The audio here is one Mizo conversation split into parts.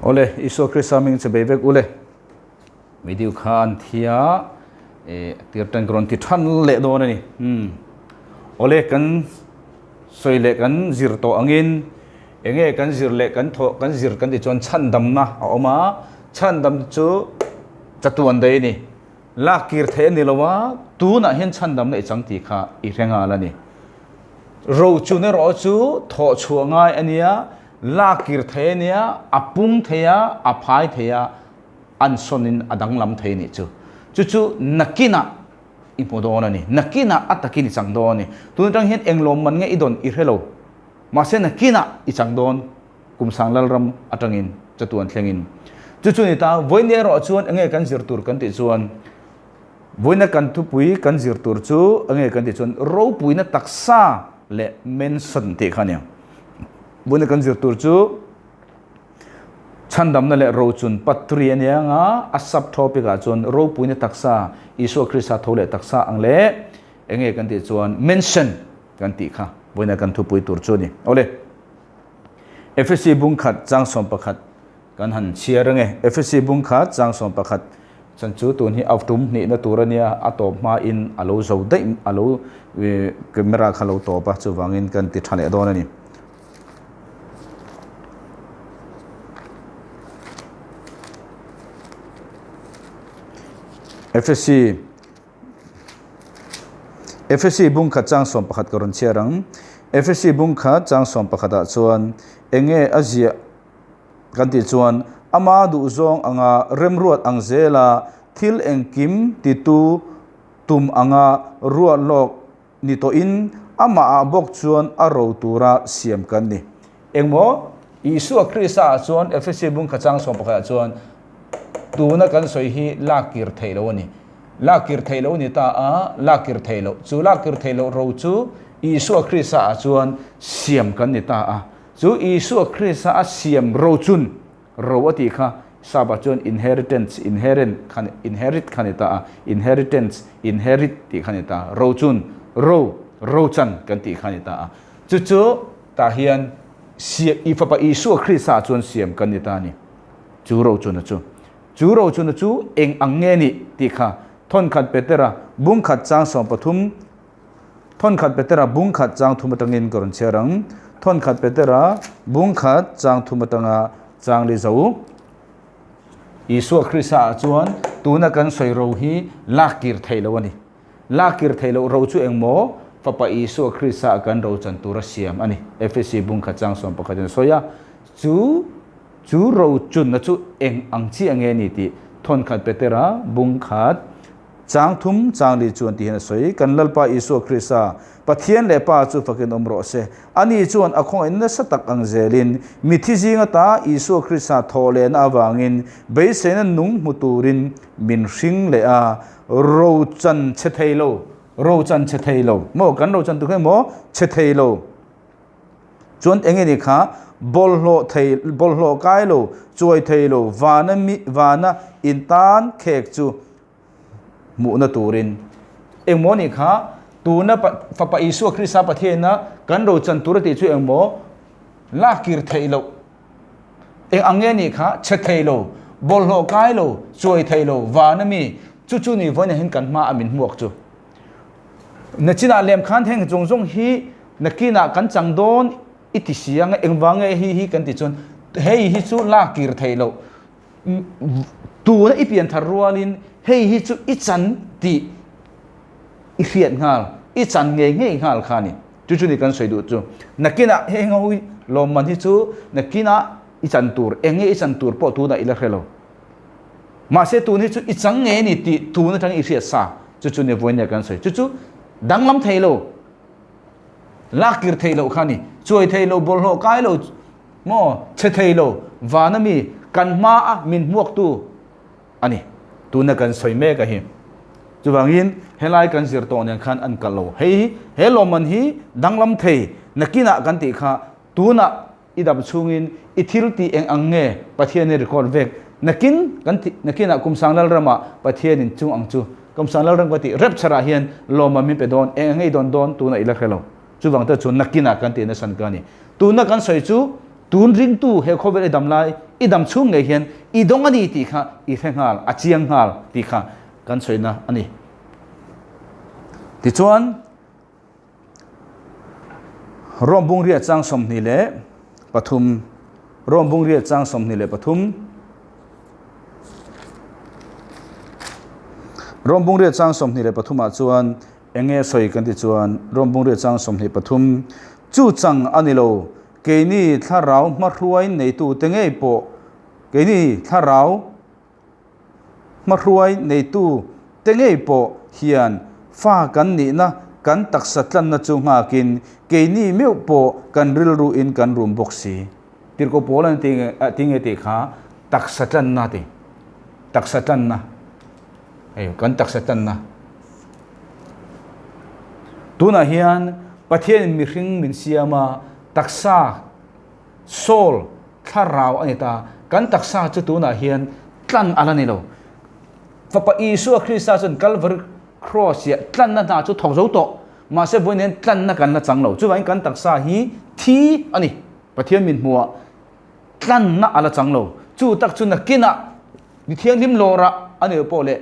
Awle, Isua Krista hming che bei vek ule. Video kha an thi a, eh, tir tan ka rawn ti than leh dawn a ni. Hmm. Awle, kan sawi leh kan zir tawh angin enge kan zir leh kan thawh kan zir kan tih chuan chhandamna a awm a, chhandam chu chatuan daih a ni. Lak kir theih a ni lo a, tunah hian chhandamna i chang tih kha i hre nghal a ni. Rochun erawh chu thawh chhuah ngai a nia, lak kir theih a nia, a pung thei a, a phai thei a, an sawnin a danglam thei a nih chu. Chu chu nakinah i hmu dawn a ni, nakinah a takin i chang dawn a ni. Tun atang hian eng lawmman nge i dawn i hre lo, mahse nakinah i chang dawn. Kum sang Lalram atangin chatuan thlengin. Chu chu ni ta, vawiin erawh chuan enge kan zir tur kan tih chuan, vawiina kan thupui kan zir tur chu enge kan tih chuan ropuina taksa leh mention tih kha a nia. Vawiina kan zir tur chu chhandamna leh rochun patri a nia anga a sub topic ah chuan ropuina taksa Isua Krista tho leh taksa ang leh enge kan tih chuan mention kan tih kha vawiina kan thupui tur chu a ni. Awle. Efesi bung khat chang 11 kan han chhiar ange. Efesi bung khat chang 11 chan chu tun hi a tum hnihna tur a nia, a tawp hmain a lo zo daih a lo camera kha lo tawp a, chuvangin kan ti tha leh dawn a ni. Efesi Efesi bung khat chang 11 ka rawn chhiar ang. Efesi bung khat chang 11 ah chuan enge a ziah kan tih chuan ama duhzawng anga remruat ang zela thil engkim titu tum anga ruat lawk ni tawhin amah ah bawk chuan a ro tura siam kan ni. Engmaw? Isua Krista ah chuan Efesi bung kha chang 11 ah chuan tuna kan sawi hi lak kir theih loh a ni. Lak kir theih loh ni ta a, lak kir theih loh. Chu lak kir theih loh ro chu Isua Krista ah chuan siam kan ni ta a. Chu Isua Krista a siam ro chun Ro a tih kha Sap-ah chuan inheritance, inherent kha inherit kha ni ta a, inheritance, inherit tih kha ni ta. Ro chun ro, ro chan kan tih kha ni ta a. Chu chu tah hian siam, i fapa Isua Krista-ah chuan siam kan ni ta a ni. Chu ro chuna chu. Chu ro chuna chu eng ang nge nih tih kha thawnkhat Petera bung khat chang 13, Thawnkhat Petera bung khat chang thum atangin ka rawn chhiar ang. Thawnkhat Petera bung khat chang thum atanga chang li zo. Isua Krista ah chuan tuna kan sawi ro hi lak kir theih loh a ni. Lak kir theih loh ro chu engmaw? Fapa Isua Krista ah kan ro chan tura siam a ni. Efesi bung khat chang 11 in a sawi a. Chu chu ro chunna chu eng ang chiah nge ni tih Thawnkhat Petera bung khat Chang thum chang li chuan ti hian a sawi, Kan Lalpa Isua Krista, Pathian leh Pa chu fakin awm rawh se. Ani chuan a khawngaih nasa tak ang zelin, mithi zing ata Isua Krista thawh lehna avangin beiseina nung hmu turin min hring leh a, ro chan chhe thei lo, ro chan chhe thei lo, maw kan ro chan tur kha emaw chhe thei lo. Chuan eng nge ni kha bawlhhlawh thei, bawlhhlawh kai lo, chuai thei lo, vana mi, vana intan khek chu hmuhna turin. Engmaw ni kha tuna Fapa Isua Krista Pathianina kan rochan tur a tih chu engmaw lak kir theih loh. Eng ang nge ni kha chhe thei lo, bawlhhlawh kai lo, chuai thei lo, vana mi chu chu ni vawiin hian kan hma a min hmuak chu. Nachinah lem khan heng zawng zawng hi nakinah kan chang dawn i ti si ang engvang nge hi hi kan ti chuan hei hi chu lak kir theih loh. Tuna i pian thar rualin hei hi chu i chan tih i hriat nghal, i chan ngei ngei nghal kha a ni. Chu chu ni kan sawi duh chu. Nakinah heng ho hi lawmman hi chu nakinah i chan tur, eng nge i chan tur pawh tunah i la hre lo. Mahse tun hi chu i chang ngei a ni tih tun atangin i hriat sa. Chu chu ni vawiin kan sawi. Chu chu danglam thei lo, lak kir thei loh kha a ni. Chuai thei lo, bawlhhlawh kai lo, Maw chhe thei lo, vana mi kan hma a min hmuaktu a ni. Tuna kan sawi mek a hi. Chuvangin helai kan zir tawh nen khan an kalh lo. Hei hi, he lawmman hi danglam thei nakinah kan tih kha tunah i dam chhungin i thil tih eng ang nge Pathianin record vek nakin kan tih nakinah Kumsang Lalramah Pathianin chung ang chu Kumsang Lalram ka tih rapture ah hian lawmman min pe dawn eng ang nge i dawn dawn tunah i la hre lo. Chuvang te chu nakinah kan tih nasa ka ni. Tuna kan sawi chu tun ringtu he khawvel i dam lai I dam chhung ngei hian i dawng a ni tih kha i hre nghal, a chiang nghal tih kha kan sawina a ni. Tichuan, Rom bungriat chang 23, Rom bungriat chang 23, Rom bungriat chang 23 ah chuan enge sawi kan ti chuan Rom bungriat chang 23 chu chang a ni lo, keini thlarau hmahruai neitute ngei pawh keini thlarau Hmahruai neitu te ngei pawh hian fa kan nihna kan taksa tlanna chu nghakin keini meuh pawh kan rilru in kan rum bawk si. Tirhkoh pawl an ti ti nge tih kha taksa tlanna ti. Taksa tlanna. Hei kan taksa tlanna. Tunah hian Pathianin mihring min siam a, taksa Soul, thlarau a ni ta. Kan taksa chu tunah hian tlan a la ni lo. Fapa Isua Krista chuan Kalvari Cross-ah tlanna hna chu thawk zo tawh. Mahse vawiin hian tlanna kan la chang lo. Chuvangin kan taksa hi thi a ni. Pathian min hmuhah tlanna a la chang lo. Chu tak chu nakinah mi thianghlim lawrah a nih pawh leh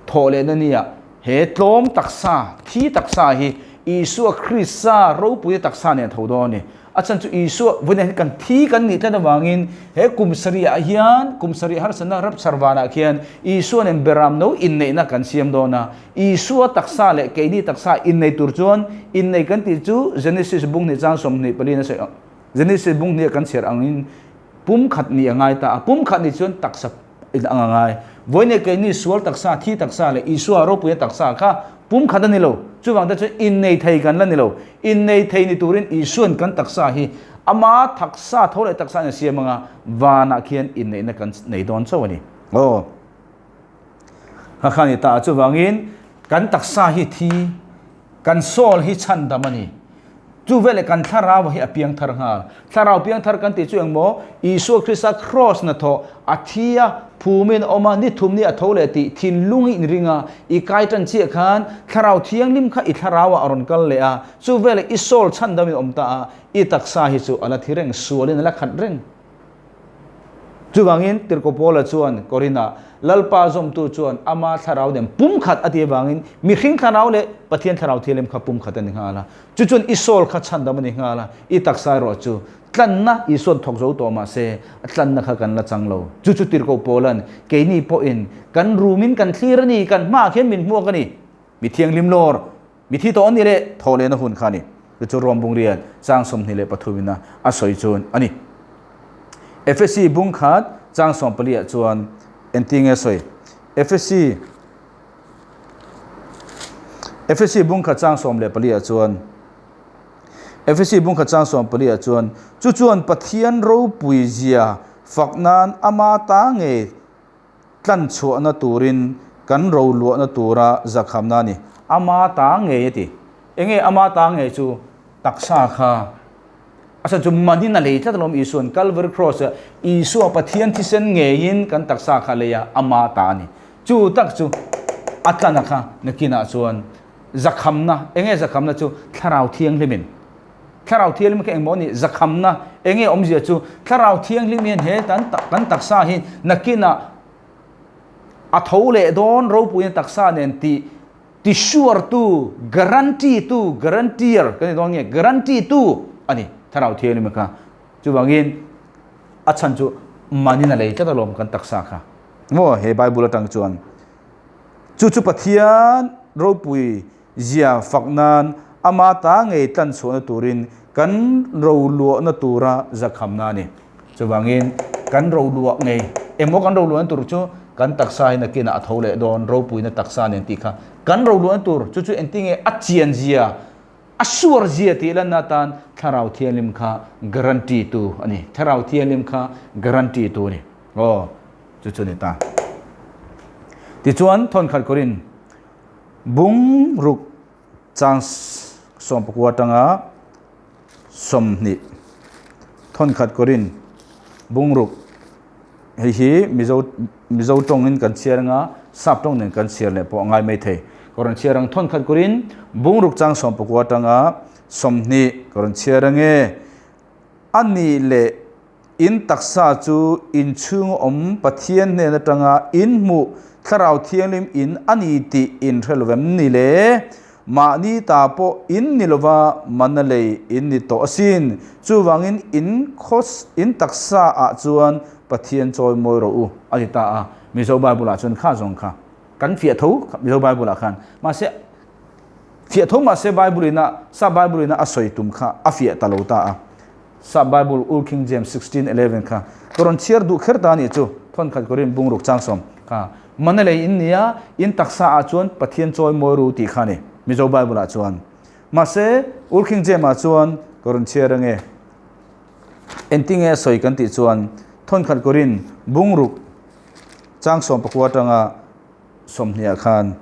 Thawh lehna nia he tlawm taksa, thi taksa hi Isua Krista ropuia taksa nen a tho dawn a ni. A chhan chu Isua vawiin hian kan thi kan nih tlat avangin he kum sarihah hian, kum sarih harsatna rapchar vanah khian Isua nen beram no inneihna kan siam dawn a. Isua taksa leh keini taksa innei tur chuan innei kan tih chu Genesis bung hnih chang 24 in a sawi ang. Genesis bung hnih a kan chhiar angin pumkhat nih a ngai ta a, pumkhat nih chuan taksa in ang a ngai. Vawiin keini sual taksa, thi taksa leh Isua ropuia taksa kha pumkhat a ni lo. Chuvang te chuan innei thei kan la ni lo. Innei thei ni turin Isua'n kan taksa hi ama taksa tho leh taksa in a siam anga vanah khian inneihna kan nei dawn chauh a ni. Aw. Kha kha ni ta a, chuvangin kan taksa hi thi, kan soul hi chhandam a ni. Chu veleh kan thlarau hi a piang thar nghal. Thlarau piang thar kan tih chu engmaw? Isua Krista kraws hnathawh a thi a, phumin a awm a, ni thum ni a tho leh tih thinlung i inring a, i kai tan chiah khan thlarau thianghlim kha i thlarauah a rawn kal leh a, chu veleh i soul chhandamin a awm ta a, i taksa hi chu a la thi reng, sualin a la khat reng. Chuvangin Tirhkoh Paula chuan Korinah, Lalpa zawmtu chuan ama thlarau nen pumkhat a tih avangin mihring thlarau leh Pathian thlarau thianghlim kha pumkhat a ni nghal a. Chu chuan i soul kha chhandam a ni nghal a, i taksa erawh chu tlanna Isua'n thawk zo tawh mah se a tlanna kha kan la chang lo. Chu chu Tirhkoh Paula'n keini pawhin kan rumin kan thlir a ni, kan hmaah khian min hmuak a ni. Mi thianghlim lawr Mi thi tawh an ni leh thaw lehna hun kha a ni. Chu chu Rom bung rian chang 23 ina a sawi chuan a ni. Efesi bung khat chang 14 ah chuan engti nge a sawi? Efesi Efesi bung khat chang 14 ah chuan Efesi bung khat chang 14 ah chuan chu chuan Pathian ropui zia fak nan ama ta ngei Tlan chhuahna turin kan ro luahna tura zakhamna a ni. Ama ta ngei a ti. Enge ama ta ngei chu taksa kha a chhan chu manin a lei tlat alawm Isua'n Calvary Cross ah Isua Pathian thisen ngeiin kan taksa kha a lei a, ama ta a ni. Chu tak chu a tlana kha nakinah chuan zakhamna, enge zakhamna chu Thlarau Thianghlimin Thlarau Thianghlim kha engmaw nih zakhamna enge awmzia chu Thlarau Thianghlim hian he kan kan taksa hi nakinah a tho leh dawn ropuina taksa nen tih ti sure tu guarantee tu guaranteer kan ni dawn nge guarantee tu a ni Thlarau Thianghlim kha chuvangin a chhan chu manin a lei tlat alawm kan taksa kha maw he Bible atang chuan chu chu Pathian ropui Zia fak nan ama ta ngei tlan chhuahna turin kan roluahna tura zakhamna a ni. Chuvangin kan roluah ngei emaw kan roluahna tur chu kan taksa hi nakinah a tho leh dawn ropuina taksa nen tih kha kan roluahna tur chu chu engtinge a chian zia a suar zia tih lanna atan Thlarau Thianghlim kha guarantee tu a ni. Thlarau Thianghlim kha guarantee tu a ni. Aw chu chu ni ta. Tichuan thawnkhat Korin Bung ruk chang 19 atanga 20 thawnkhat kawrin bung ruk hei hi Mizo Mizo tawngin kan chhiar anga sap tawng nen kan chhiar leh pawh a ngai mai thei. Ka rawn chhiar ang thawnkhat kawrin bung ruk chang 19 atanga 20 ka rawn chhiar ange a nih leh. In taksa chu in chhunga awm Pathian hnen atanga in hmuh Thlarau Thianghlim in a ni tih in hre lo vem ni le? Mahni ta pawh in ni lova mana lei in ni tawh asin. Chuvangin in khaw in taksa ah chuan Pathian chawi mawi rawh u a ti ta a. Mizo Bible ah chuan kha zawng kha kan fiah tho Mizo Bible ah khan. Mahse fiah tho mahse Bible ina sa Bible ina a sawi tum kha a fiah ta lo ta a. Sa Bible Old King James 16:11 kha ka rawn chhiar duh kher ta a nih chu. Thawnkhat Korin bungruk changsawm kha mana lei in nia, in taksa ah chuan Pathian chawi mawi ru tih kha a ni Mizo Bible ah chuan. Mahse Old King James ah chuan ka rawn chhiar ange. Engtinge a sawi kan tih chuan Thawnkhat Korin bungruk changsawm pakua atanga 20 ah khan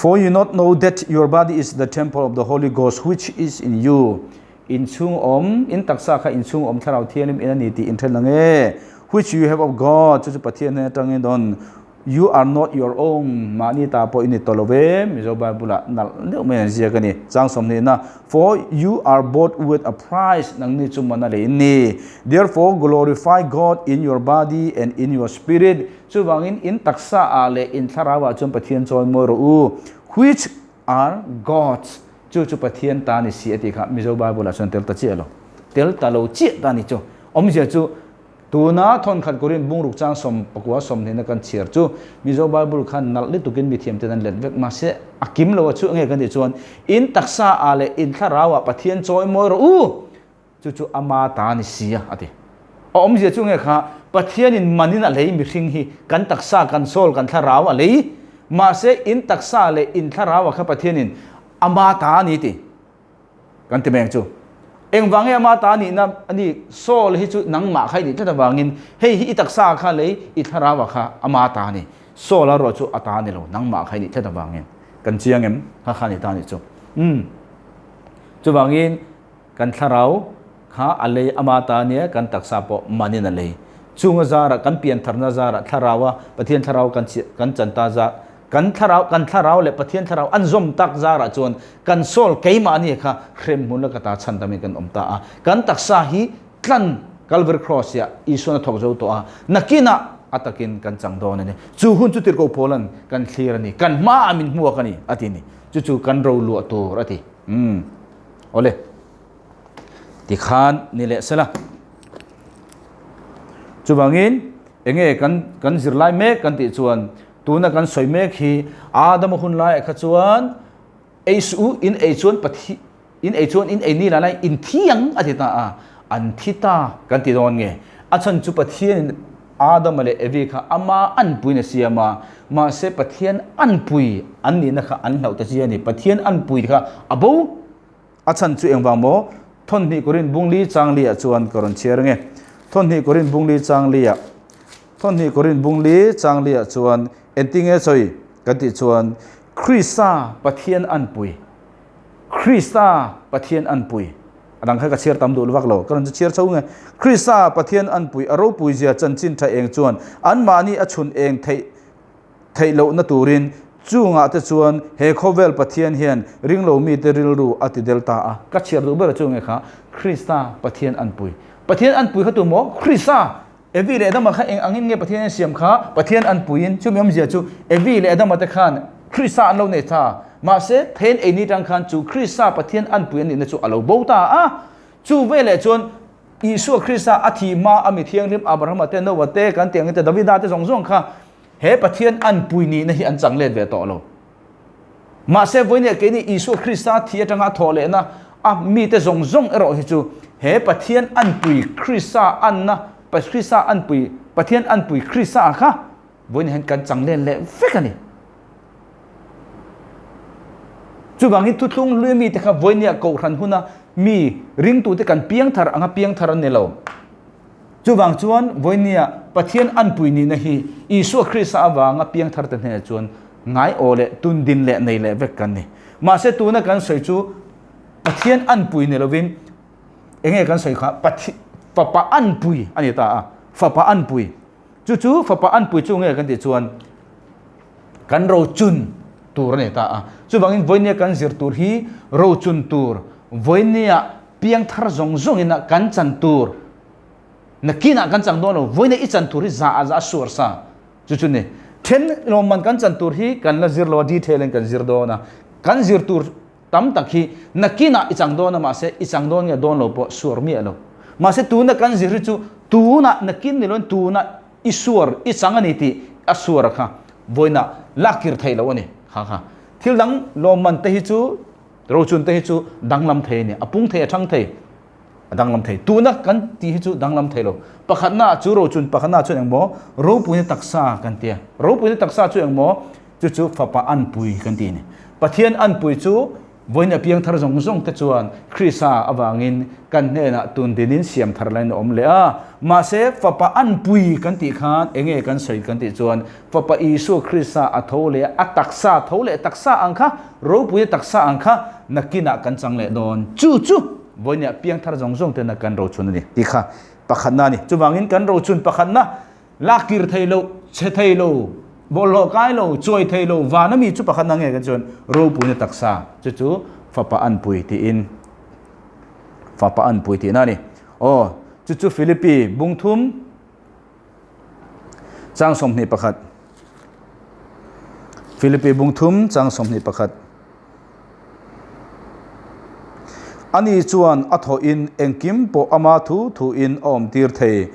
For you not know that your body is the temple of the Holy Ghost which is in you. In chhung awm, in taksa kha in chhung awm thlarau thianghlim in a ni tih in then lang e. Which you have of God, chu chu Pathian hnen atangin dawn. You are not your own, mahni ta pawh i ni tawh lo ve, Mizo Bible-ah nalh deuh mai an ziak a ni. Chang sawmhnihna, For you are bought with a price, nangni chu man a lei in ni. Therefore glorify God in your body and in your spirit, chuvangin in taksa ah leh in thlarau ah chuan Pathian chawi mawi rawh u, which are God's, chu chu Pathian ta ni si a tih kha Mizo Bible-ah chuan tel ta chiah lo, tel ta lo chiah ta ni chu. Awmzia chu Tuna thawnkhat Korin bungruk chang 19 20 kan chhiar chu Mizo Bible khan nalh lutukin mithiam ten an let vek mahse a kim lo a chu enge kan tih chuan in taksa ah leh in thlarau ah Pathian chawi mawi rawh u chu chu ama ta ni si a a ti. A awmzia chu nge kha Pathian in man in a lei mihring hi kan taksa kan soul kan thlarau a lei mahse in taksa leh in thlarau ah kha Pathian in ama ta a ni ti. Kan ti mai ang chu. Engvang nge ama ta nihna a ni Saul hi chu nangmah kha i nih tlat avangin hei hi i taksa kha lei i thlarau kha ama ta a ni. Saul a ruah chu a ta a ni lo nangmah kha i nih tlat avangin. Kan chiang em? Kha kha a ni ta a nih chu. Umm. Chuvangin kan thlarau kha a lei ama ta a nia kan taksa pawh manin a lei. Chung a zarah kan piantharna zarah thlarau a Pathian thlarau kan kan chan ta zar Kan thlarau, kan thlarau leh Pathian thlarau an zawm tak zarah chuan kan soul keimahni kha hremhmun la ka ta chhan tamin kan awm ta a. Kan taksa hi tlan Calvary Cross ah Isuan a thawk zo tawh a, nakinah a takin kan chang dawn a ni. Chu hun chu tirhkoh Paulan kan thlir a ni, kan hmaah min hmuak a ni a ti a ni. Chu chu kan ro luah tur a ti. Umm. Awle. Tikhan ni leh sela. Chuvangin enge kan kan zirlai mek kan tih chuan Tuna kan sawi mek hi Adama hun laiah kha chuan ei suh u, in ei chuan Pathian in ei chuan in ei ni lai in thi ang a ti ta a, an thi ta kan ti dawn nge. A chhan chu Pathianin Adama leh Evi kha ama anpuiin a siam a, mahse Pathian anpui an nihna kha an hlauh ta chi a ni. Pathian anpui kha a bo. A chhan chu engvang maw? Thawnhnih Korin bungli changli ah chuan ka rawn chhiar ange. Thawnhnih Korin bungli changli ah Thawnhnih Korin bungli changli ah chuan engtinge sawi kan tih chuan Krista Pathian anpui Krista Pathian anpui a dang kha ka chhiar tam duh vak lo ka rawn chu chhiar chho nge Krista Pathian anpui a ropui zia chanchin tha eng chuan anmahni a chhun eng theih theih lohna turin chungah te chuan he khawvel Pathian hian ringlo mite rilru a ti del ta a. Ka chhiar duh ber chu nge kha Krista Pathian anpui. Pathian anpui kha tu maw? Krista! Evi leh Adama kha eng angin nge Pathian an siam kha? Pathian anpuiin chumi awmzia chu Evi leh Adama te khan Krista an lo nei ta. Mahse, then ei ni tang khan chu Krista Pathian anpui an nihna chu a lo bo ta a. Chu veleh chuan Isua Krista a thi hma a mi thianghlim Abrahama te, Noah te, kan tih angin te, Davida te zawng zawng kha He Pathian anpui nihna hi an chang let ve tawh lo. Mahse, vawinia keini Isua Krista thi atanga a thawh lehna a mite zawng zawng erawh hi chu he Pathian anpui Krista anna, Krista anpui, Pathian anpui Krista kha vawinia hian kan chang let leh vek a ni. Chuvangin thuthlung hlui mite kha vawinia kohhran huna mi ringtute kan piangthar anga piangthar an ni lo. Chuvang chuan vawinia Pathian anpui nihna hi Isua Krista avanga piangtharte hnenah chuan ngai aw leh tundin leh nei leh vek kan ni. Mahse tuna kan sawi chu Pathian anpui ni lovin enge kan sawi kha Pathian fapa anpui a ni ta a, fapa anpui. Chu chu fapa anpui chu nge kan tih chuan kan rochun tur a ni ta a. Chuvangin vawinia kan zir tur hi rochun tur. Vawinia piangthar zawng zawngin a kan chan tur nakinah kan chang dawn lo, vawinia i chan tur hi za ah za a suar sa. Chu chu ni. Then lawmman kan chan tur hi kan la zir lo a, detail in kan zir dawn a. Kan zir tur tam tak hi nakinah i chang dawn a, mahse i chang dawn nge dawn lo pawh suar miah lo. Mahse tuna kan zir hi chu tunah nakin ni loin tunah i suar i chang a ni tih a suar kha vawiinah lak kir theih loh a ni. Kha kha thil dang lawmman te hi chu rochun te hi chu danglam thei a ni, a pung thei a thang thei a danglam thei. Tuna kan tih hi chu danglam thei lo. Pakhatna chu rochun pakhatna chuan engmaw ropuina taksa kan tia. Ropuina taksa chu engmaw Chu chu Fapa anpui kan ti a ni. Pathian anpui chu vawiin a piang thar zawng zawng te chuan Krista avangin kan hnenah tun dinin siam thar lain a awm leh a. Mahse, Fapa anpui kan tih khan enge kan sawi kan tih chuan Fapa Isua Krista a tho leh a, a taksa tho leh taksa ang kha, ropuia taksa ang kha nakinah kan chang leh dawn. Chu chu vawiin a piang thar zawng zawng tena kan rochun a ni tih kha pakhatna a ni. Chuvangin kan rochun pakhatna Lak kir thei lo, chhe thei lo, bawlhhlawh kai lo, chuai thei lo, van ami chu pakhat na nge kan chuan ropuina taksa chu chu fapa anpui tiin fapa anpui tihna a ni. Aw, chu chu Philippi bungthum chang 21 Philippi bungthum chang 21 Ani chuan a thawhin engkim pawh ama thu thuin a awmtir thei.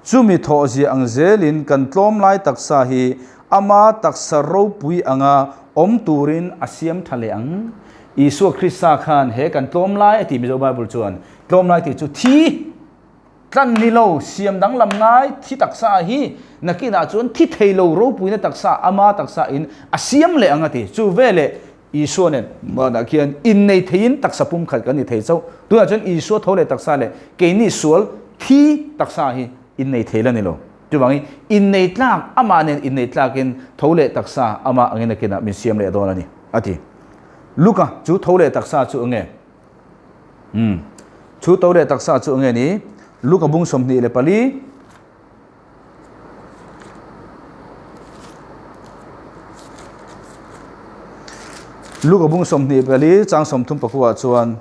Chumi thawhzia ang zelin kan tlawm lai taksa hi ama taksa ropui anga awm turin a siam tha leh ang. Isua Krista khan he kan tlawm lai a ti Mizo Bible chuan tlawm lai tih chu thi tlan ni lo, siam danglam ngai thi taksa hi nakinah chuan thi thei lo ropuina taksa ama taksa in a siam leh ang a ti. Chu veleh Isua nen manah khian innei theiin taksa pumkhat kan ni thei chauh. Tunah chuan Isua tho leh taksa leh keini sual thi taksa hi innei thei la ni lo. Chuvangin innei tlak amah nen innei tlakin tho leh taksa amah angin a kinah min siam leh dawn a ni, a ti. Luka chu tho leh taksa chu enge? Umm. Chu tho leh taksa chu enge ni? Luka bung 24. Luka bung 24 chang 34 chuan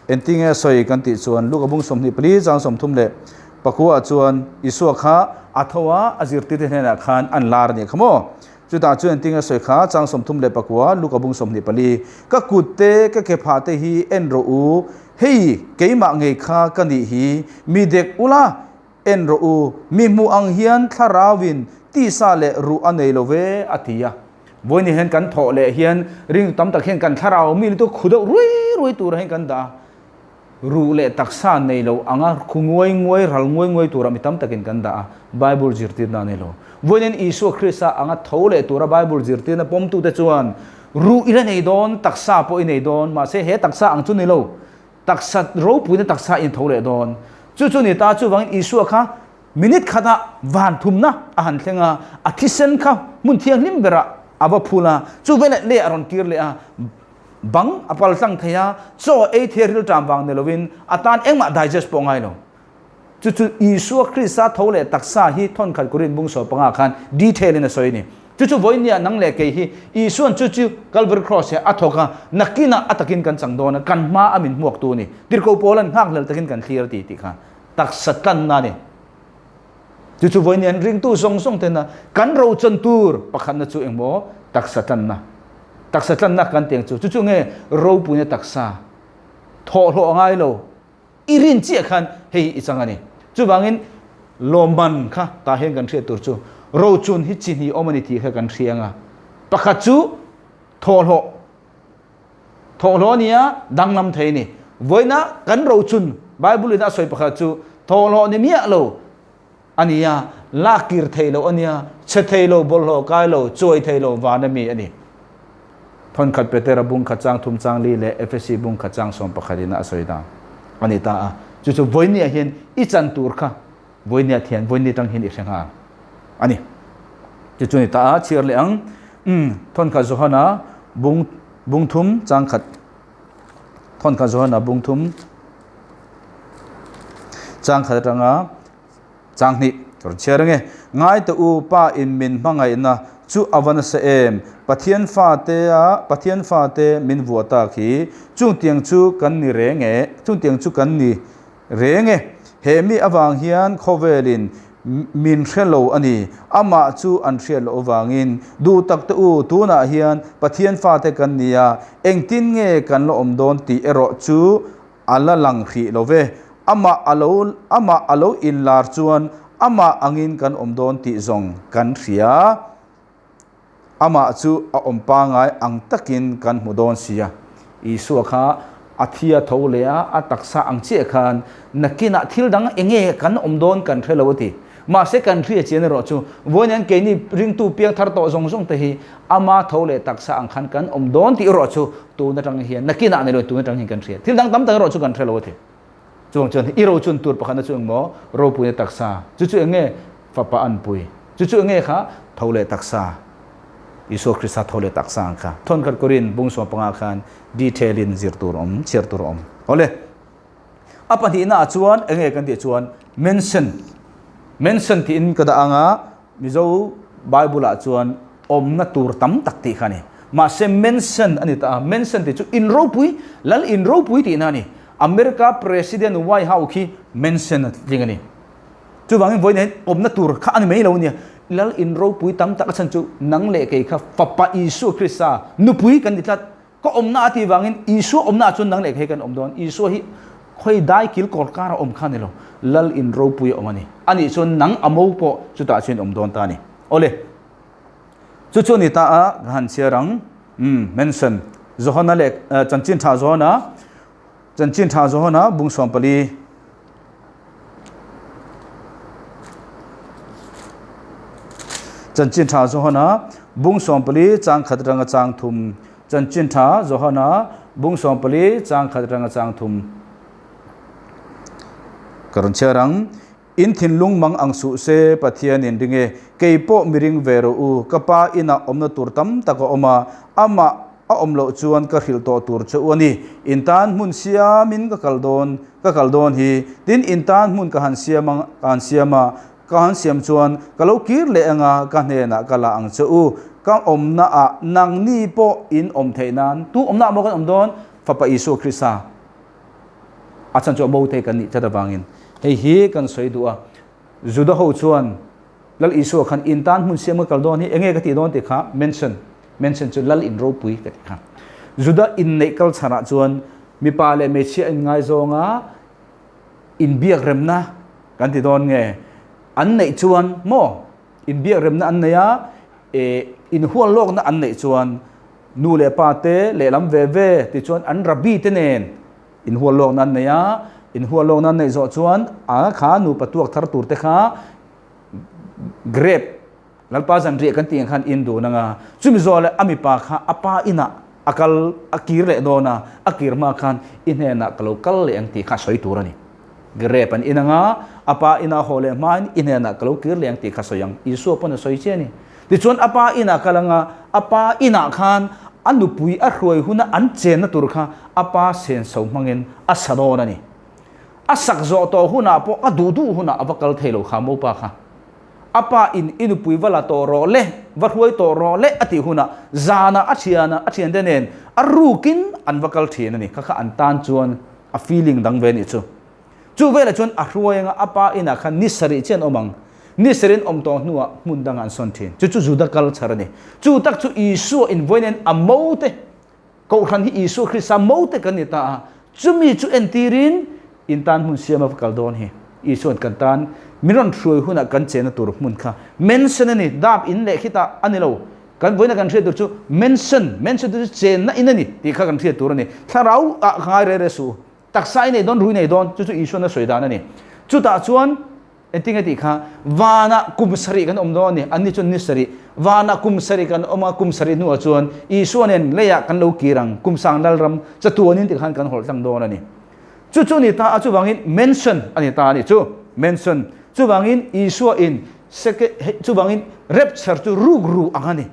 entinge sawi kan tih chuan Luka bung 24 chang 34 chuan Isua kha a tho a, a zirtirte hnenah khan an lar a nih kha maw? Chutah chuan entinge sawi kha chang 34 Luka bung 24 Ka kut te ka ke phah te hi en rawh u, hei keimah ngei kha ka nih hi, mi dek ula, En rawh u, mi hmuh ang hian thlarauin tisa leh ruh a nei lo ve, a ti a. Vawiin hian kan thawh leh hian ring tam tak hian kan thlarau mi lutuk khu deuh ruai ruai turah hian kan dah a. Ruh leh taksa nei lo anga khu nguai nguai, ral nguai nguai turah mi tam takin kan dah a, Bible zirtirna a nei lo. Vawiin hian Isua Krista anga tho leh tura Bible zirtirna pawmtute chuan ruh i la nei dawn, taksa pawh i nei dawn, mahse he taksa ang chu ni lo. Taksa ropuina taksa in tho leh dawn. Chu chu ni ta, chuvangin Isua kha minute khatah van thumna a han thleng a, a thisen kha hmun thianghlim berah a va phul a, chu veleh leh a rawn kir leh a, bang a pal tlang thei a, chaw ei thei rilṭam vang ni lovin a tan engmah digest pawh ngai lo. Chu chu Isua Krista tho leh taksa hi thawnkhat Korin bung 15 khan detail in a sawi a ni. Chu chu vawinia nang leh kei hi Isuan chu chu Calvary Cross hi a thawk a, nakinah a takin kan chang dawn a, kan hma a min hmuaktu a ni. Tirhkoh Paula'n nghakhlel takin kan thlir a ti tih kha taksa tlanna a ni. Chu chu vawinia an ringtu zawng zawng tena kan rochan tur pakhatna chu engmaw taksa tlanna. Taksa tlanna kan tih ang chu. Chu chu nge ropuina taksa thawhhlawh a ngai lo. I rin chiah khan hei hi i chang a ni. Chuvangin lawmman kha tah hian kan hriat tur chu rochun hi chi hnih awm a ni tih kha kan hria anga. Pakhat chu thawhhlawh, thawhhlawh a ni a, danglam thei a ni. Vawiina kan rochun Bible in a sawi pakhat chu thawhhlawh ni miah lo a ni a, lak kir thei lo a nia, chhe thei lo, bawlhhlawh kai lo, chuai thei lo van a mi a ni. Thawnkhat Petera bung khat chang thum chang li leh Efesi bung khat chang 11 in a sawi dan a ni ta a. Chu chu vawinia hian i chan tur kha vawinia thian vawini tang hian i hre nghal a ni. Chu chu ni ta a, chhiar leh ang. Umm, Thawnkhat Johana bung bung thum chang khat Thawnkhat Johana bung thum chang khat atanga Chang hnih, ka rawn chhiar ange. Ngai teh u, Pa in min hmangaihna chu a va nasa em? Pathian fate a Pathian fate min vuah tak hi. Chungtiang chu kan ni reng e, chungtiang chu kan ni reng e. He mi avang hian khawvelin min hre lo a ni. Amah chu an hriat loh avangin, Duh tak te u, tunah hian Pathian fate kan ni a, engtin nge kan la awm dawn tih erawh chu a la lang hrih lo ve. Amah a lo amah a lo inlar chuan amah angin kan awm dawn tih zawng kan hria. Amah chu a awm pangai ang takin kan hmu dawn sia. Isua kha a thi a tho leh a, a taksa ang chiah khan nakinah thil dang eng nge kan awm dawn kan hre lo a ti. Mahse kan hria chian erawh chu vawiin keini ringtu piang thar tawh zawng zawng te hi ama tho leh taksa ang khan kan awm dawn tih erawh chu tun atang hian nakinah ni lo tun atang hian kan hria. Thil dang tam tak erawh chu kan hre lo a ti. Chuang chuan i ro chun tur pakhatna chu engmaw ropuina taksa chu chu enge fapa anpui chu chu enge kha tho leh taksa Isua Krista tho leh taksa ang kha thawnkhat Korin bung 15 khan detail in zir tur awm chhiar tur awm awle a pahnihna ah chuan enge kan tih chuan mention mention tiin ka dah anga Mizo Bible ah chuan awmna tur tam tak tih kha a ni. Mahse mansion a ni ta a, mansion tih chu in ropui, lal in ropui tihna a ni. America President White House khi mansion a tling a ni. Chuvangin vawiin hian awmna tur kha a ni mai lo a nia. Lal in ropui tam tak a chhan chu nang leh kei kha Fapa Isua Krista nupui kan ni tlat. Ka awmna a tih vangin Isua awmna ah chuan nang leh kei kan awm dawn. Isua hi khawi dai kil kawr kar a awm kha ni lo. Lal in ropui a awm a ni. A nih chuan nang a mo pawh chutah chuan awm dawn ta a ni. Awle. Chu chu a ni ta a, ka han chhiar ang. Umm, mention. Johana leh Chanchin Tha Johana, Chanchin Tha Johana bung 14. Chanchin Tha Johana bung 14 chang khat ranga chang thum. Chanchin Tha Johana bung 14 chang khat ranga chang thum. Ka rawn chhiar ang. In thinlung mang ang suh se, Pathian in ring e. Kei pawh mi ring ve rawh u. Ka pa inah awmna tur tam tak a awm a, amah a awm loh chuan ka hrilh tawh tur che u a ni. In tan hmun siamin ka kal dawn, ka kal dawn hi. Tin, in tan hmun ka han siam ang, ka han siam a, ka han siam chuan ka lo kir leh ang a, ka hnenah ka la ang che u. Ka awmna ah nangni pawh in awm theih nan, tu awmna ah maw kan awm dawn? Fapa Isua Krista. A chhan chu a bo thei kan nih tlat avangin hei hi kan sawi duh a. Juda ho chuan Lal Isua khan in tan hmun siam ka kal dawn hi enge ka tih dawn tih kha mention, mention chu Lal in ropui ka tih kha. Juda inneih kal chhanah chuan mipa leh hmeichhia in ngaizawnga inbiak remna kan ti dawn nge an neih chuan maw inbiak remna an nei a, eh inhual lawkna an neih chuan Nu leh pa te lehlam ve ve tichuan an rabbi te nen inhual lawkna an nei a, inhual lawkna an neih zawh chuan a kha nupa tuak thar tur te kha grape Lalpa zanriah kan tih ang khan in dun anga, chumi zawh leh a mipa kha a pa inah a kal a kir leh dawn a, a kir hma khan i hnenah ka lo kal leh ang tih kha a sawi tur a ni. Grape an in anga, a pa inah haw leh hmain i hnenah ka lo kir leh ang tih kha sawi ang. Isua pawn a sawi chiah a ni. Tichuan a pa inah kal anga a pa inah khan a nupui a hruai huna an chenna tur kha a pa senso hmangin a sa dawn a ni. A sak zawh tawh hunah pawh a duh duh hunah a va kal thei lo kha mopa kha. A pa in i nupui va la tawh rawh le, va hruai tawh rawh le a tih hunah zanah a thiana a thiante nen a rukin an va kal thin a ni. Kha kha an tan chuan a feeling dang ve a nih chu. Chu velah chuan a hruai anga a pa inah khan ni sarih chiah an awm ang. Ni sarih an awm tawh hnuah hmun dangah an sawn thin. Chu chu Juda culture a ni. Chu tak chu Isua invawiin a mote, Kohhran hi Isua Krista mote kan ni ta a, chumi chu entirin in tan hmun siam a va kal dawn hi. Isua'n kan tan min rawn hruai hunah kan chenna tur hmun kha mention a ni, dap in leh khitah a ni lo. Kan vawiina kan hriat tur chu mention, mention chu chenna in a ni tih kha kan hriat tur a ni. Thlarau ah ka ngai reh reh suh u. Taksa i nei dawn, rui nei dawn, chu chu Isuan a sawi dan a ni. Chutah chuan engtin nge tih kha, vanah kum sarih kan awm dawn a ni, anni chuan ni sarih. Vanah kum sarih kan awm a, kum sarih hnuah chuan Isua nen leiah kan lo kir ang, kum sang lalram chatuanin tikhan kan hawlh tlang dawn a ni. Chu chu a ni ta a, chuvangin mansion a ni ta a ni chu, mansion. Chuvangin Isua in seke, chuvangin rapture chu rukru ang a ni.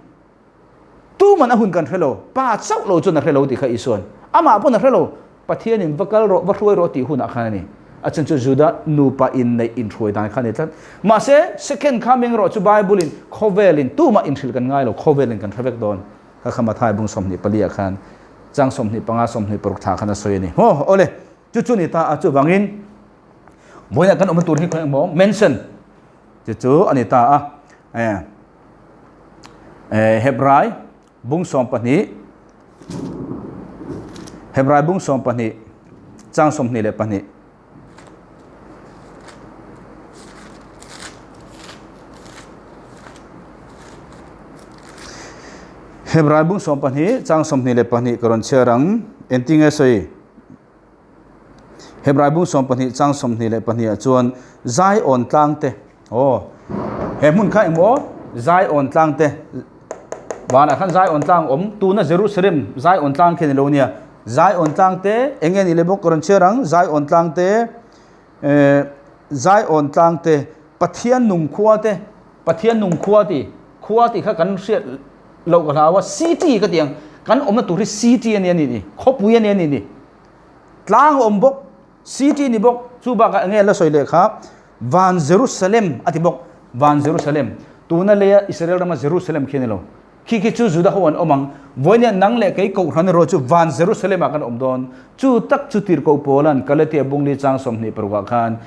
Tuman a hun kan hre lo, Pa chauh lo chuan a hre lo tih kha Isua'n amah pawn a hre lo, Pathianin va kal rawh, va hruai rawh tih hunah khan a ni. A chhan chu Juda nupa inneih inhruai dan kha a ni tlat. Mahse, second kha meng rawh chu Bible-in khawvelin tumah inhrilh kan ngai lo, khawvelin kan hre vek dawn. Kha kha Mathai bung 24 ah khan chang 25 26 thla khan a sawi a ni. Maw awle chu chu ni ta a chuvangin vawiinah kan awmna tur hi khawi engmaw mention chu chu a ni ta a. Hebrai bung 12 Hebrai bung 12 chang 22 Hebrai bung 12 chang 22 ka rawn chhiar ang. Engtinge sawi? Hebrai bung 12 chang 22 ah chuan Zion tlang te aw he hmun kha engmaw Zion tlang te vanah khan Zion tlang awm tuna Jerusalem Zion tlang khi a ni lo nia. Zion tlang te eng nge nih leh bawk ka rawn chhiar ang Zion tlang te eh Zion tlang te Pathian nung khua te Pathian nung khua ti khua tih kha kan hriat loh ka hlau a city ka ti ang kan awmna tur hi city a nia nih ni khawpui a nia nih ni tlang a awm bawk city ni bawk chu bakah eng nge la sawi leh kha van Jerusalem a ti bawk van Jerusalem tuna leia Israel rama Jerusalem khi a ni lo. Khi khi chu Juda ho an awm ang. Vawinia nang leh kei Kohhran erawh chu van Jerusalem ah kan awm dawn. Chu tak chu Tirhkoh Paula'n Galatia bungli chang 26 ah khan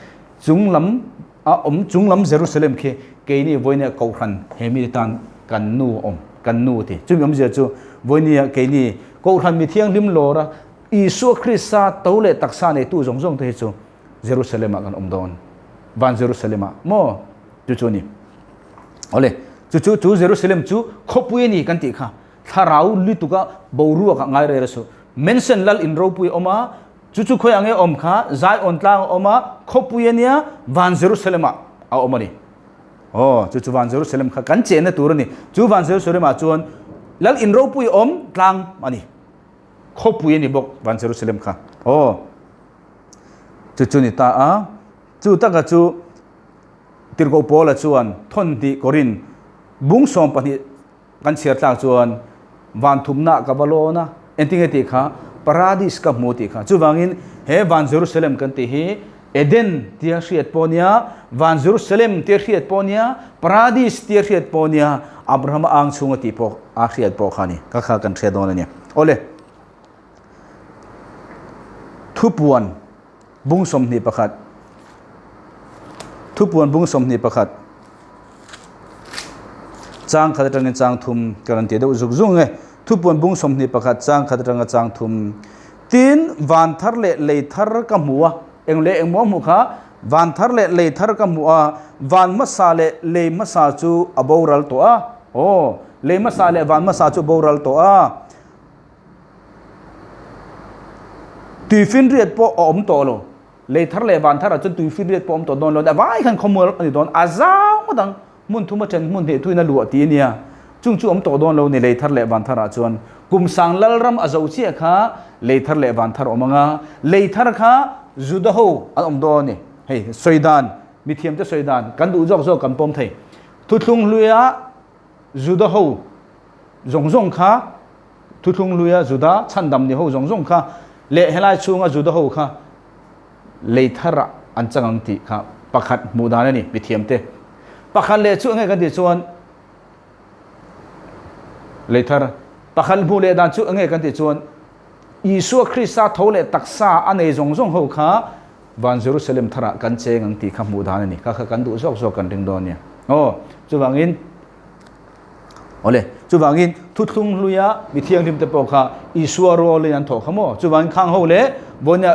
chung lam a awm chung lam Jerusalem khi keini vawinia Kohhran he mite tan kan nu awm kan nu ti. Chumi awmzia chu vawinia keini Kohhran mi thianghlim lawr a Isua Krista to leh taksa neitu zawng zawng te hi chu Jerusalem ah kan awm dawn. Van Jerusalem ah maw? Chu chu a ni. Awle, chu chu chu Jerusalem chu khawpui a ni kan tih kha. Thlarau lutuka boruak ah ngai rel a suh. Mention lal in ropui a awm a, chu chu khawi ang e awm kha Zion tlang a awm a, khawpui a nia, van Jerusalem ah a awm a ni. Aw, chu chu van Jerusalem kha kan chenna tur a ni. Chu van Jerusalem ah chuan lal in ropui a awm tlang a ni. Khawpui a ni bawk van Jerusalem kha. Aw, chu chu ni ta a. Chu taka chu Tirhkoh Paula chuan thawnhnih Korin bung 12 kan chhiar tlak chuan van thumna ka va lawn a, engtinge tih kha Paradis ka hmu tih kha. Chuvangin he van Jerusalem kan tih hi Eden tia hriat pawh nia, van Jerusalem tia hriat pawh nia, Paradis tia hriat pawh nia, Abrahama ang chhunga tih pawh a hriat pawh kha a ni. Ka kha kan hriat dawn a ni. Awle, thupuan. Bung 21 Thupuan bung 21 Chang khat atangin chang thum ka rawn ti deuh zuk zuk nge. Thupuan bung 21 chang khat atanga chang thum Tin, van thar leh lei thar ka hmu a, eng leh engmaw hmuh kha, van thar leh lei thar ka hmu a, van hmasa leh lei hmasa chu a boral tawh a, aw, lei hmasa leh van hmasa chu a boral tawh a. Tuifinriat pawh a awm tawh lo. Lei thar leh van tharah chuan tuifinriat pawh a awm tawh dawn lo. A vai khan khawmual a ni dawn. A zau ngawt ang. Hmun thum a then hmun hnih thuin a luah tih a nia. Chung chu awm tawh dawn lo ni lei thar leh van tharah chuan. Kum sang Lalram a zo chiah kha lei thar leh van thar a awm ang a. Lei thar kha Juda ho an awm dawn a ni. Hei sawi dan, mithiamte sawi dan kan duh zawk zawk kan pawm thei. Thuthlung hluia Juda ho zawng zawng kha Thuthlung hluia Juda chhandam ni ho zawng zawng kha leh helai chhunga Juda ho kha lei tharah an chang ang tih kha pakhat hmuh dan a ni mithiamte. Pakhat leh chu enge kan tih chuan lei thar pakhat hmuh leh dan chu enge kan tih chuan Isua Krista tho leh taksa a nei zawng zawng ho kha van Jerusalem tharah kan cheng ang tih kha hmuh dan a ni. Kha kha kan duh zawk zawk kan ring dawn nia. Aw, chuvangin Awle, chuvangin thuthlung hluia mi thianghlim te pawh kha Isua rualin an thawh kha maw? Chuvangin khang ho leh vawinia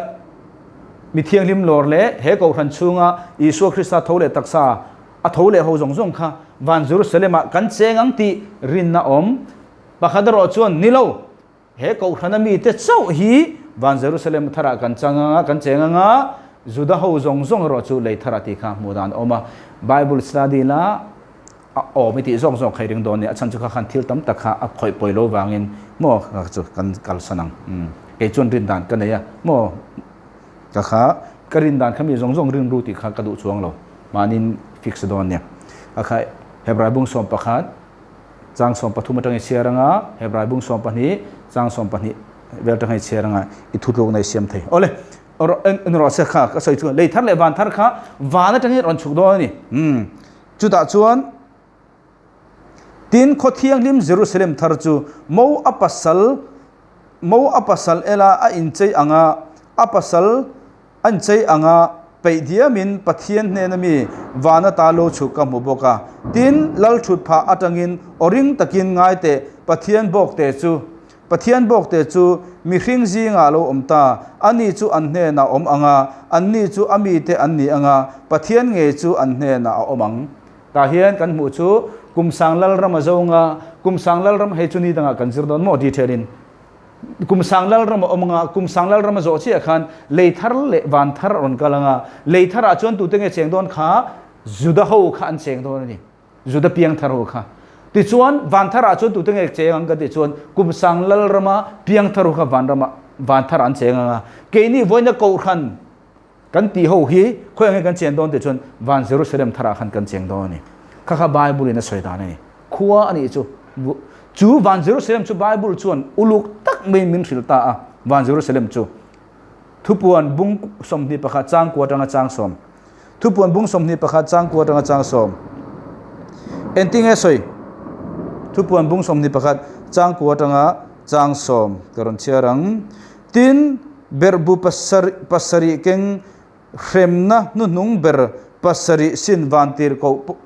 mi thianghlim lawr leh he kohhran chhunga Isua Krista tho leh taksa a tho leh ho zawng zawng kha van Jerusalem-ah kan cheng ang tih rinna awm. Pakhat erawh chuan ni lo, He Kohhrana mite chauh hi van Jerusalem tharah kan chang anga, kan cheng anga, Juda ho zawng zawng erawh chu lei tharah tih kha hmuh dan a awm a. Bible study la a awm i tih zawk zawk kha i ring dawn nia, a chhan chu kha khan thil tam tak kha a khawih pawi lo vangin maw kha chu kan kalsan ang. Umm kei chuan rin dan ka nei a maw ka kha ka rin dan kha mi zawng zawng rin ru tih kha ka duh chuang lo mahniin fix dawn nia. A kha Hebrai bung 11 Chang 13 atang i chhiar anga, Hebrai bung 12, chang 12 vel atang i chhiar anga, i thutlukna i siam thei. Awle, en rawh se kha, ka sawi chu, lei thar leh van thar kha van atangin rawn chhuk dawn a ni. Umm, chutah chuan Tin, khaw thianghlim Jerusalem thar chu mo a pasal mo a pasal ela a inchei anga a pasal a inchei anga peih diamin Pathian hnena mi van ata lo chhuk ka hmu bawk a. Tin, lal thut phah atangin aw ring takin ngai teh Pathian bawkte chu Pathian bawkte chu mihring zingah a lo awm ta, ani chu an hnenah a awm ang a, anni chu a mite an ni ang a, Pathian ngei chu an hnenah a awm ang. Tah hian kan hmuh chu Kumsang Lalram a zo anga, Kumsang Lalram hei chu ni dangah kan zir dawn maw detail in. Kumsang Lalram a awm anga, Kumsang Lalram a zawh chiah khan lei thar leh van thar a rawn kal anga, lei tharah chuan tute nge cheng dawn kha Juda ho kha an cheng dawn a ni. Juda piangthar ho kha. Tichuan, Vantharah chuan tute nge cheng ang kan tih chuan Kumsang Lalrama piangthar ho kha Vanrama Vantharah an cheng ang a. Keini vawiina Kohhran kan tih ho hi khawiah nge kan cheng dawn tih chuan Van Jerusalem tharah khan kan cheng dawn a ni. Kha kha Bible in a sawi dan a ni. Khua a nih chu. Chu Van Jerusalem chu Bible chuan uluk tak maiin min hrilh ta a, Van Jerusalem chu. Thupuan bung 21 changkua atanga chang sawm. Thupuan bung 21 changkua atanga chang sawm. Engtinge sawi? Thupuan bung 21 changkua atanga chang sawm ka rawn chhiar ang. Tin, berhbu pasarih keng hremna hnuhnung ber pasarih sin vantir koh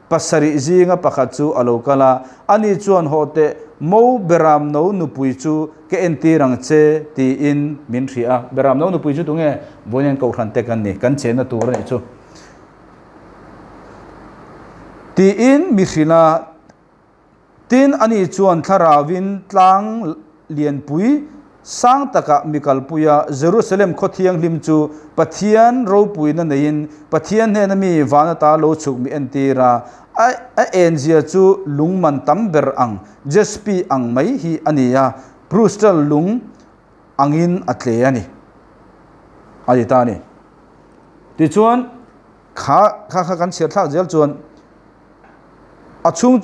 Pasarih zinga pakhat chu a lo kal a, ani chuan haw teh, Mo Beramno nupui chu ka entir ang che, tiin min hrih a. Beramno nupui chu tunge? Vawiin Kohhran te kan ni, kan chenna tur a nih chu. Tiin mi hrilh a. Tin, ani chuan thlarauin tlang lianpui sang takah mi kalpui a, Jerusalem khaw thianghlim chu Pathian ropuina neiin Pathian hnena mi van ata lo chhuk mi entir a, a enzia chu lung man tam ber ang, jaspi ang mai hi a ni a, krustal lung angin a tle a ni, a ti ta a ni. Tichuan, kha kha kan chhiar thlak zel chuan, A chhung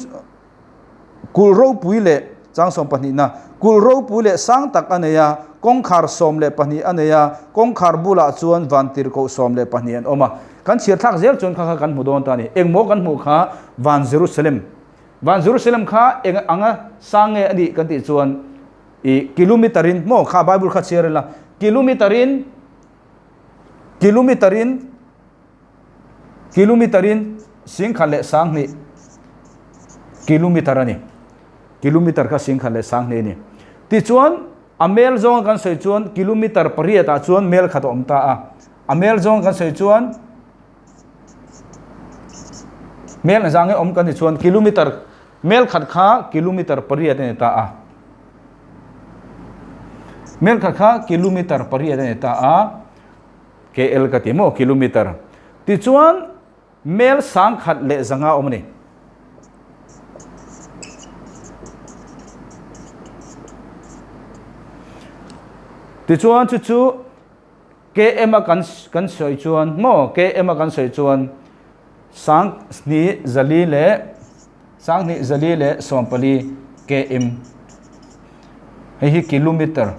kulh ropui leh chang sawm pahnihna, kulh ropui leh sang tak a nei a, kawngkhar 12 a nei a, kawngkhar bulah chuan vantirhkoh 12 an awm a. Kan chhiar thlak zel chuan kha kha kan hmu dawn ta a ni. Engmaw kan hmuh kha Van Jerusalem. Van Jerusalem kha eng anga sang nge a nih kan tih chuan i kilometer in maw kha Bible kha chhiar ila kilometer in kilometer in Kilometer in 10,000 leh 20 kilometer a ni. Kilometer kha 10,000 leh 20 a ni. Tichuan a mel zawnga kan sawi chuan kilometer pariat ah chuan mel khat a awm ta a. A mel zawnga kan sawi chuan mel zang nge awm kan ni chuan kilometer mel khat kha kilometer pariat a ni ta a. Mel khat kha kilometer pariat a ni ta a. KL ka ti maw kilometer tichuan mel 1100 awm a ni. Tichuan chu chu KM a kan kan sawi chuan maw KM a kan sawi chuan sang hnih zali leh sang hnih zali leh sawmpali KM hei hi kilometer.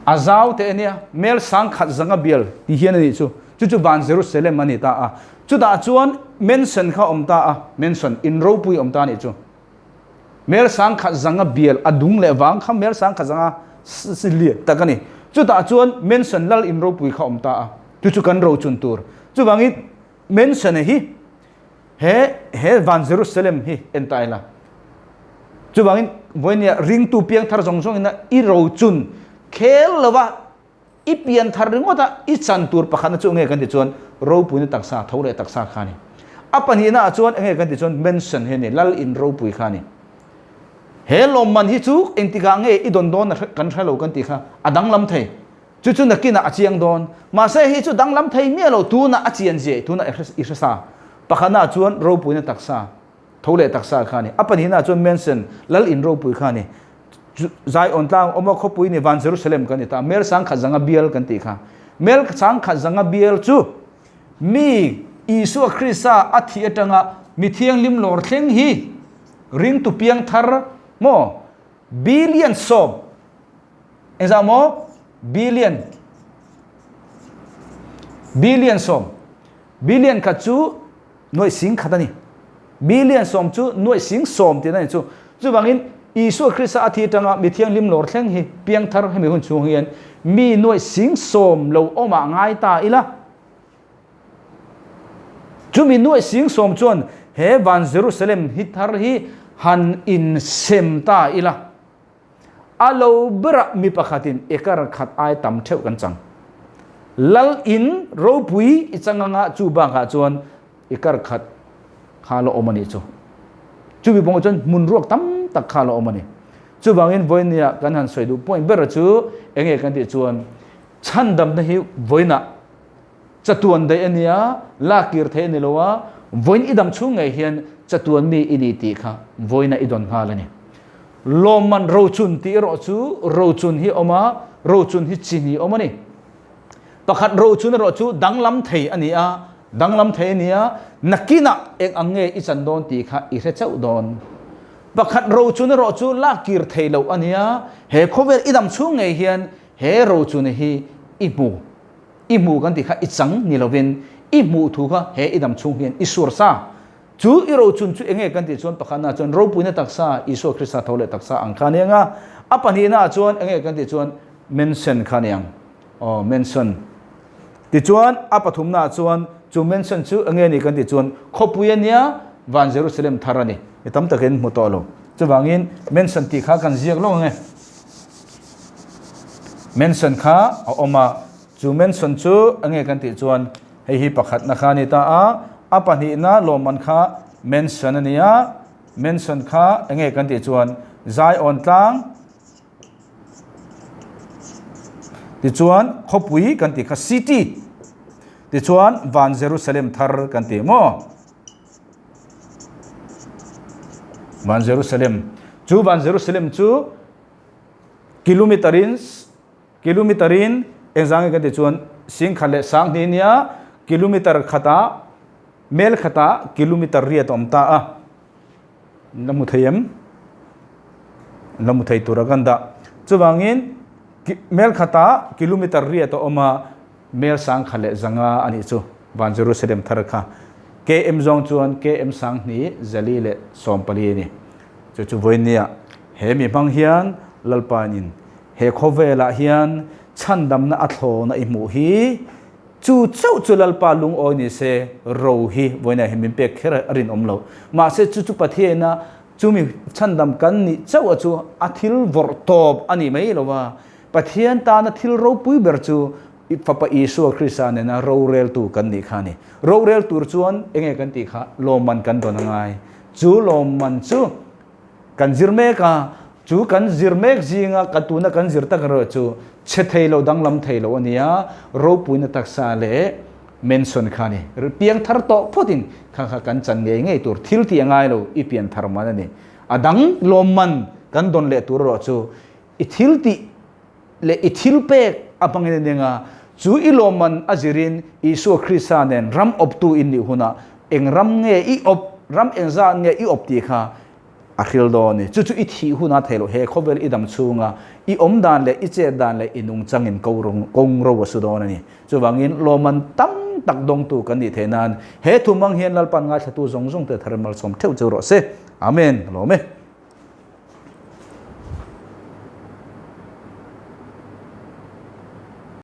A zau teh ania, mel 10,000 zanga bial ti hian a nih chu. Chu chu van Jerusalem a ni ta a. Chutah chuan mansion kha a awm ta a, mansion, in ropui a awm ta a nih chu. Mel 10,000 zanga bial a dung leh vang kha mel 10,000 zanga lian tak a ni. Chutah chuan mansion lal in ropui kha a awm ta a. Chu chu kan rochun tur. Chuvangin mansion hi he he van Jerusalem hi en ta ila. Chuvangin vawinia ringtu piangthar zawng zawngina i rochun khel lova I pian thar ringawt a, i chan tur pakhatna chu enge kan ti chuan ropuina taksa, tho leh taksa kha a ni. A pahnihna ah chuan enge kan ti chuan mansion hi a ni, lal in ropui kha a ni. He lawmman hi chu engtikah nge i dawn dawn a kan hre lo kan tih kha a danglam thei. Chu chu nakinah a chiang dawn. Mahse hei chu danglam thei miah lo, tunah a chian zia i tunah i hre sa. Pakhatna ah chuan ropuina taksa, tho leh taksa kha a ni. A pahnihna ah chuan mansion, lal in ropui kha a ni. Zion tlang awma khawpui ni van Jerusalem kan ni ta. Mel 10,000 zanga bial kan tih kha. Mel 10,000 zanga bial chu mi Isua Krista a thih atanga mi thianghlim lawr thleng hi ringtu piang thar maw billion sawm. Engzah maw? Billion. Billion sawm. Billion khat chu nuaih sing khat a ni. Billion sawm chu nuaih sing sawm tihna a ni chu. Chuvangin Isua Krista a thi atanga mi thianghlim lawr thleng hi piangthar hemi hun chhung hian mi nuaih sing sawm lo awmah ngai ta ila. Chumi nuaih sing sawm chuan he van Jerusalem hi thar hi han insem ta ila. A lo berah mi pakhatin ekar khat ai tam theuh kan chang. Lal in ropui i chang anga chu bakah chuan ekar khat kha la awm a nih chu. Chumi bawngah chuan hmun ruak tam tak kha la awm a ni. Chuvangin vawinia kan han sawi duh point ber chu enge kan tih chuan chhandamna hi vawiinah chatuan daih a nia, la kir theih a ni lo a, vawiin i dam chhung ngei hian chatuan mi i ni tih kha vawiinah i dawn nghal a ni. Lawmman rochun tih erawh chu rochun hi a awm a, rochun hi chi hnih a awm a ni. Pakhat rochun erawh chu danglam thei a ni a, danglam thei a ni a, nakinah eng ang nge i chan dawn tih kha i hre chauh dawn. Pakhat rochun erawh chu lak kir thei loh a ni a, he khawvel i dam chhung ngei hian he rochun hi i hmu. I hmuh kan tih kha i chang ni lovin i hmuh thu kha he i dam chhung hian i sur sa. Chu i rochun chu enge kan tih chuan pakhatnaah chuan ropuina taksa Isua Krista tho leh taksa ang kha a ni ang a, a pahnihnaah chuan enge kan tih chuan mansion kha a ni ang. Aw mansion. Tichuan a pathumnaah chuan chu mansion chu enge ni kan tih chuan khawpui a nia van Jerusalem thar a ni. Mi tam takin hmu tawh lo. Chuvangin mansion tih kha kan ziak lawk ang e. Mansion kha a awm a, chu mansion chu enge kan tih chuan hei hi pakhatna kha a ni ta a, a pahnihna lawmman kha mansion a ni a, mansion kha enge kan tih chuan Zion tlang tichuan khawpui kan tih kha city tichuan van Jerusalem thar kan tih maw. Van Jerusalem chu van Jerusalem chu kilometer in kilometer in engzang nge kan tih chuan singkhat leh sanghnih nia kilometer khatah mel khatah kilometer riat a awm ta a la hmu thei em la hmu thei tura kan dah chuvangin mel khatah kilometer riat a awm a. Mel sangkhat leh zanga a nih chu van Jerusalem thar kha. KM zawng chuan KM sanghnih zali leh sawmpali a ni. Chu chu vawinia he mi hmang hian Lalpain he khawvelah hian chhandamna a thlawna i hmuh hi chu chauh chu Lalpa lungawi ni se ro hi vawinia hi min pek kher a rinawm lo. Mahse chu chu Pathiaina chumi chhandam kan nih chauh a chu a thil vawrh tawp a nih mai lo a. Pathian tana thil ropui ber chu Fapa Isua Krista nena roreltu kan nih kha a ni. Rorel tur chuan enge kan tih kha lawmman kan dawn a ngai. Chu lawmman chu kan zir mek a, chu kan zir mek zinga kan tuna kan zir tak erawh chu chhe thei lo danglam thei lo a ni a, ropuina taksa leh mention kha a ni. Piang thar tawh phawtin kha kha kan chan ngei ngei tur thil tih a ngai lo, i pian thar man a ni. A dang lawmman kan dawn leh tur erawh chu I thil tih leh i thil pek a hmangin a ning a, chu i lawmman a zirin Isua Krista nen ram awptu in nih hunah eng ram nge i awp, ram eng zat nge i awp tih kha a hril dawn a ni. Chu chu i thih hunah thei loh, he khawvel i dam chhunga i awm dan leh i chet dan leh i nungchangin kawng ro a su dawn a ni. Chuvangin lawmman tam tak dawngtu kan nih theih nan he thu hmang hian Lalpan ngaithlatu zawng zawng te thar malsawm theuh cheu rawh se. Amen. Lawm e.